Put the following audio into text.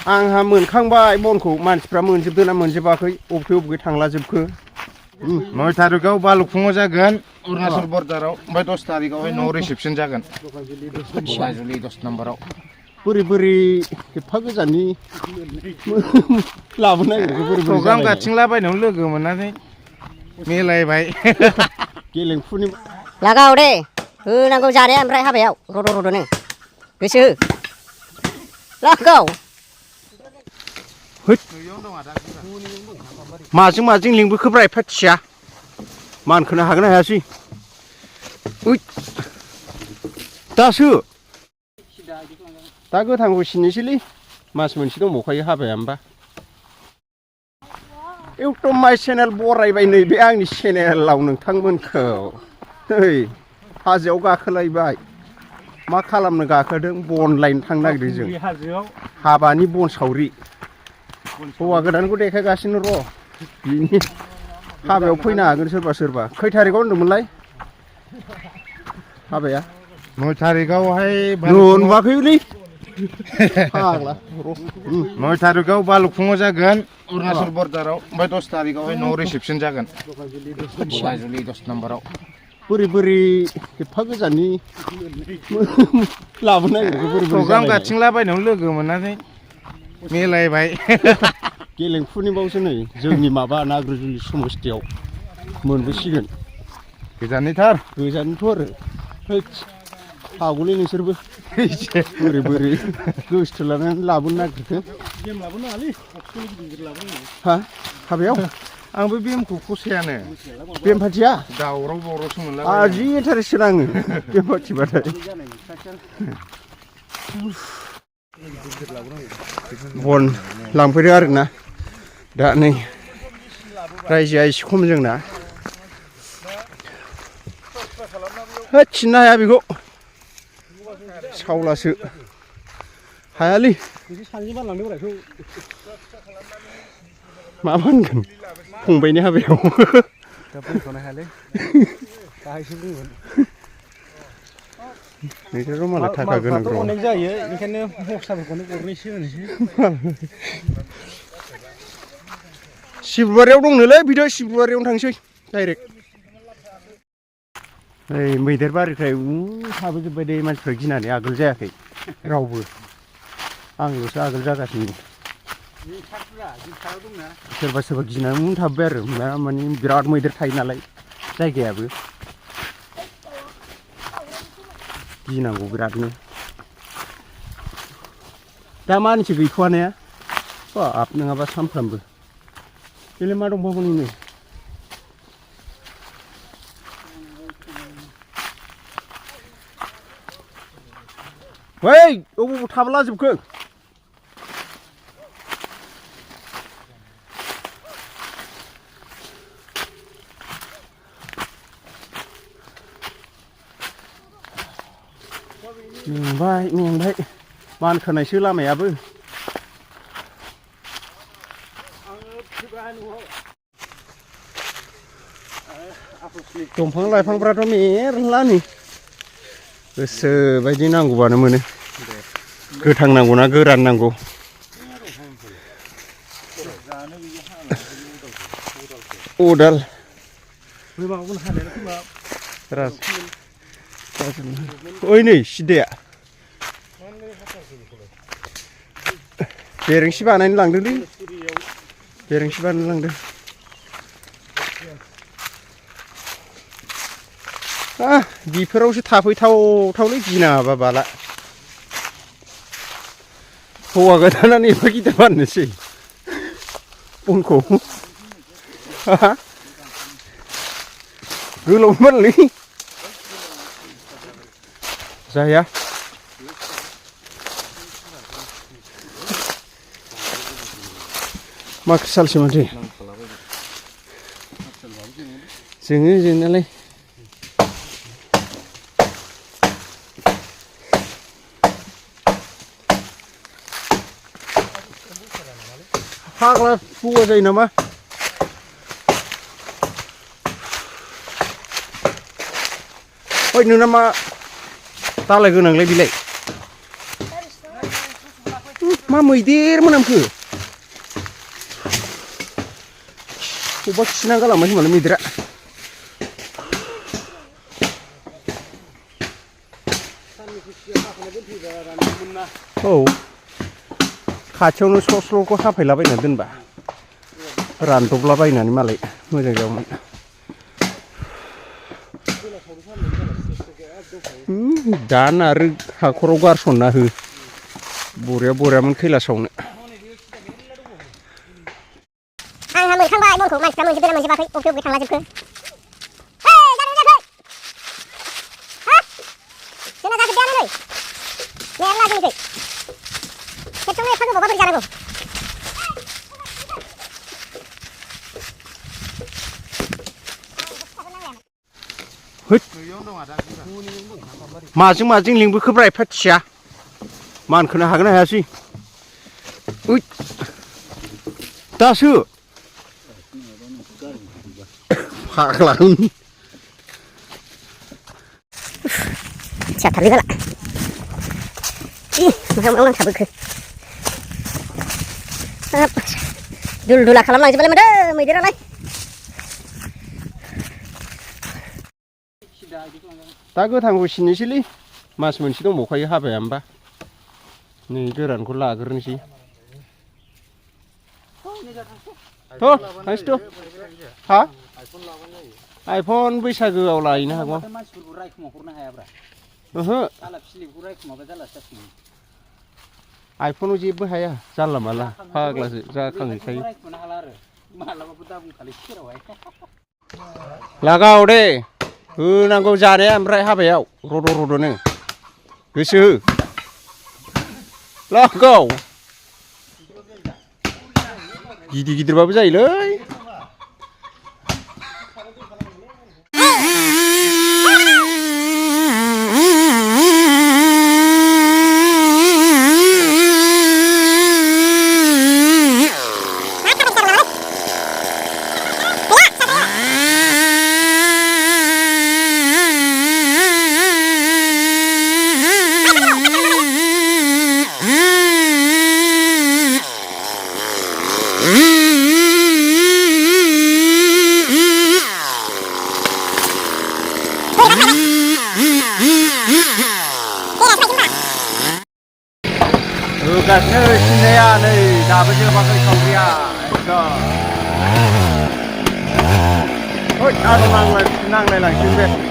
आंहा मोनखांबाय बनखौ मानसिफ्रा मोनजोबदोंना मोनजोबाखै अबे थांला जोबखो 9 थारिखआव बालुफुङाव जागोन अरुणाचल बर्डाराव ओमफ्राय 10 थारिखआवहाय न'आव रिसेपसन जागोन बगाजुलि 10 नम्बराव बोरै एफा गोजाननि लाबोनो नागिरखो बोरै प्रग्राम गाथिंलाबायनायाव लोगो मोननानै मिलायबाय गेलेंफुनि लागाव दे होनांगौ जानाया ओमफ्राय हाबायाव रद'नो गोसो हो लागाव माजों लिंबोखोब्रा एफा थिया मानखोनो हागोन ना हायासै दासो दा गोथांखौ सिननोसैलै मास मोनसे दंबावखायो हाबाया होमबा एकदम माइ चेनेल बरायबाय नैबे आंनि चेनेलाव नोंथांमोनखौ नै हाजोआव गाखोलायबाय मा खालामनो गाखोदों बन लायनो थांनो नागिरदों जों हाबानि बन सावरि हौवा गोदानखौ देखायगासिनो र' बिनि हाबायाव फैनो हागोन सोरबा खै थारिखआव होनदोंमोनलाय हाबाया 9 थारिखआवहाय नुवाखैलै फाग्ला 9 थारिखआव बालुफुङाव जागोन अरुणाचल बर्डाराव ओमफ्राय 10 थारिखआवहाय न'आव रिसेपसन जागोन बगाजुलि 10 नम्बराव बोरै एफा गोजाननि लाबोनो नागिरखो बोरै प्रग्राम गाथिंलाबायनायाव लोगो मोननानै मिलायबाय गेलेंफुनिबावसो नै जोंनि माबा नाग्रिजुलि समस्थियाव मोनबोसिगोन गोजानथ' आरो हागौलै नोंसोरबो बोरै गोसोथोलानानै लाबोनो नागिरखो हा हाबायाव आंबो बेमखौ फसायानो बेम पार्टिया दावराव बावरावसो मोनला जि इन्टारेस्ट नाङो बेम पार्टिबाथाय बन लांफैदो आरोना दा नै रायजोआ एसे खम जोंना होद सिननो हाया बेखौ सावलासो हायालै मा होनगोन फंबायनि हाबायाव नोंसोर मालाय थाखा गोनां अनेक जायो ओंखायनो मस्लाफोरखौनो गरनैसो होनोसै सिब्रुवारियाव दंनोलै बिदि सिब्रुवारियावनो थांसै डाइरेक्ट ओइ मैदेर बारिनिफ्राय थाबोजोब्बाय दे मानसिफ्रा गिनानै आगोल जायाखै रावबो आंल'सो आगोल जागासिनो सोरबा गिनानै थाबबाय आरो माने बिराद मैदेर थायो नालाय जायगायाबो गिनांगौ बिरादनो दा मानसि गैथ'वाना बाब नङाबा सानफ्रामबो बेलाय मा दंबावो नोंनो ओइ अबाव थाबला जोबखो मेंबाय मानखोनायसो लामायाबो दंफां लाइफांफ्राथ' मेरला नै गोसो बायदि नांगौबानो मोनो गोथां नांगौ ना गोरान नांगौ अदाल ओइ नै सिदाया बेरेंसि बानायनो लांदोंलै बेरेंसि बानायनो लांदों बिफोरावसो थाफैथावथावलै गिनाङाबा बाला हौवा गोदानानो एफा गिदिर बाननोसै बनखौ गोलावनो बानलै जाया माखासे सालसो माथो जोङो जोंनालाय फाग्ला बुवा जायो नामा ओइ नोंना मा दालाय गोनांलै बिलाय मा मैदेर मोनामखो बबेबा खिना गालांबाय होनबालाय मैदेरा औ खाथियावनो स्ल' स्ल'खौ हाफायलाबायना दोनबा रानदबलाबायनानै मालाय मोजां जागौमोन दान आरो हाखराव गारसनना हो बरियामोन खैला सावनो आंहा मोनखांबाय मनखौ मानसिफ्रा मोनजोबदों ना मोनजोबाखै अबे अबे थांलाजोबखो जोंना जाजोब्बायानो नै मेरला जोंनिखै खेबसेयावनो एफा गोबावबा बोरै जानांगौ माजों लिंबोखोब्रा एफा थिया मानखोनो हागोन ना हायासै ओइ दासो फाग्ला सियाथारलै जाला मोखां नांथाबोखो दुल दुला खालामलांजोबबायलै माथो मैदेरालाय दा गोथांखौ सिननोसैलै मास मोनसे दंबावखायो हाबाया होमबा नै गोरानखौ लाग्रोनोसै थांसैथ' हा आइफन बैसागोआव लायनो हागौ मानसिफोरखौ रायखुमा हरनो हायाब्रा ओहो आला फिलिपखौ रायखुमाबा जालासो जासिगोन आइफनाव जेबो हाया जानला माला फाग्लासो जाखांहैखायो रायखुमानो हाला आरो मालाबाबो दाबुंखालै सेरावहाय लागाव दे होनांगौ जानाया ओमफ्राय हाबायाव रद'नो गोसो हो लागाव गिदिरबाबो जायोलै होगासिनो सिननाया नै दाबो जोबाखै सावरिया एकदम आरो नांलायलांसिगोन बे